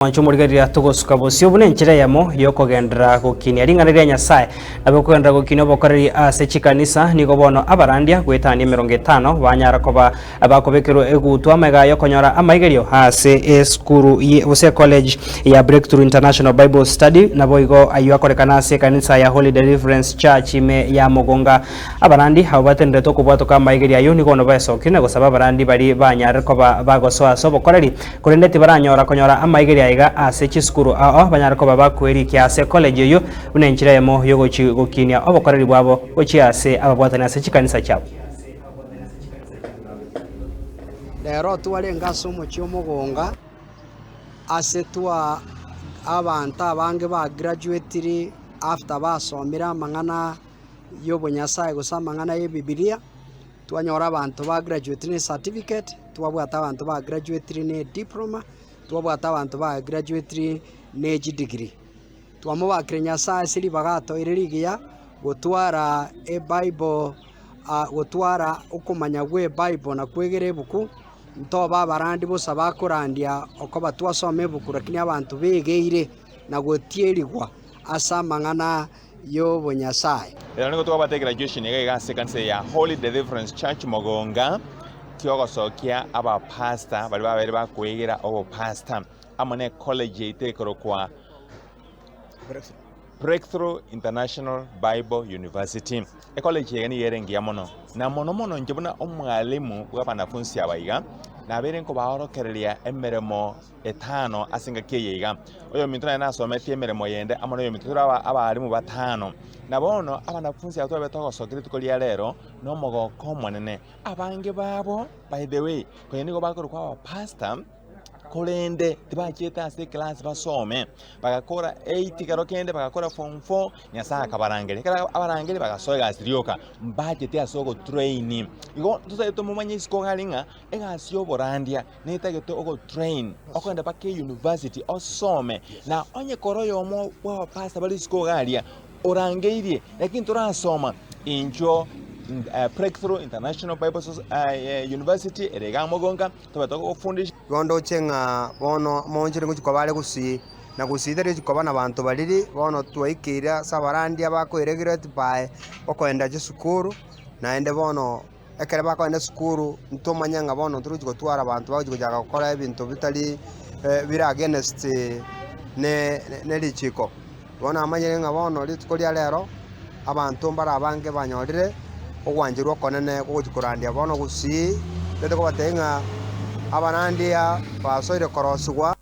Mwanche omorigereria togosuka bosio buna enchera eyemo y'okogenderera gokinia ring'ana ria Nyasae. Nabo okogenderera gokinia obokoreri ase chikanisa, nigo bono abarandia goetania 50 banyara koba bakobekerwa egutwa amaiga y'okonyora amaigerio ase esukuru ye gose ecollege ya Breakthrough International Bible Study. Naboigo ayio akorekana ase ekanisa ya Holy Deliverance Church ime ya Mogonga. Abarandi abwo batenderete okobwatoka amaigerio ayio nigo bono baesokire na gosaba abarandi baria banyarire koba bagosoa ase obokoreri Korende tibaranyora konyora amaigerio aiga ase chisukuru ao banyare koba bakwerikia ase college eyio buna enchera eyemo yogochi gokinia obokoreri bwabo gochia ase ababwatani ase chikanisa chiabo. Rero twarenge ase omochie omogonga, ase twa abanto abange ba graduatire after basomire amang'ana ya obonyasae gose amang'ana ya ebibiria. Twanyora abanto ba graduatire ne certificate, twabwata abanto ba graduatire ne diploma, twabwata abanto ba graduatire ne chidegree. Twamobakire Nyasaye ase ribaga atoeire rigiya, gotwara ebible gotwara okomanya gwa ebible na kwegera ebuku, ntoba abarandi bosa bakorandia okoba twasoma ebuku lakini abanto begeire na gotierigwa ase amang'ana y'obonyasae. Rero nigo twabwate egraduation iga iga ase ekanisa ya Holy Deliverance Church Mogonga kiogosokia abapastor baria babeire bakoegera obopastor amo ne college yaito ekorokwa Breakthrough International Bible University. Ecollege eye nigo ere engiya mono na mono mono inche buna omwalimu bwa abanafunsi aba iga nabeire nkobaorokereria emeremo etano ase engaki eye iga. Oyominto naye nasometie emeremo yende amo noyominto tore abalimu batano. Na bono abanafunsi aba twabete togosokia rituko ria rero na omogoko omonene. Abange babo by the way konya nigo bakorokwa abapastor korende tibachiete ase eclass basome, bagakora eight ekero kende bagakora form four, Nyasaye akabarangeria. Ekero abarangeria bagasoa egasi rioka, mbachete ase ogotrain. Igo tosaete tomomanye isiko iga aria ng'a egasi ya oborandia. Netagete ogotrain, okogenda mpaka eyunivasiti osome, na onye kore oyomo bw'abapastor bare isiko iga aria, orangeirie, lakini torasoma, inchuo Breakthrough International Bible University ere igaa Mogonga, tobe togokofundisha. Igo ndoche ng'a bono omoonchore ngochia koba are gusii, na gusii tari gochia koba nabanto bariri, bono twaikeire ase abarandia bakoiregurate by okoenda chisukuru, naende bono. Ekero bakogenda esukuru, ntomanye ng'a bono ntorigochi gotwara abanto bagochi gochaka gokora ebinto bitari bire against ne ne richiko. Bono namanyire ng'a bono rituko ria rero, abanto mbare abange banyorire ogwancherwa okonene gogochi korandia bono gusii, ntagete kobatebia ng'a abarandia basoire korosigwa.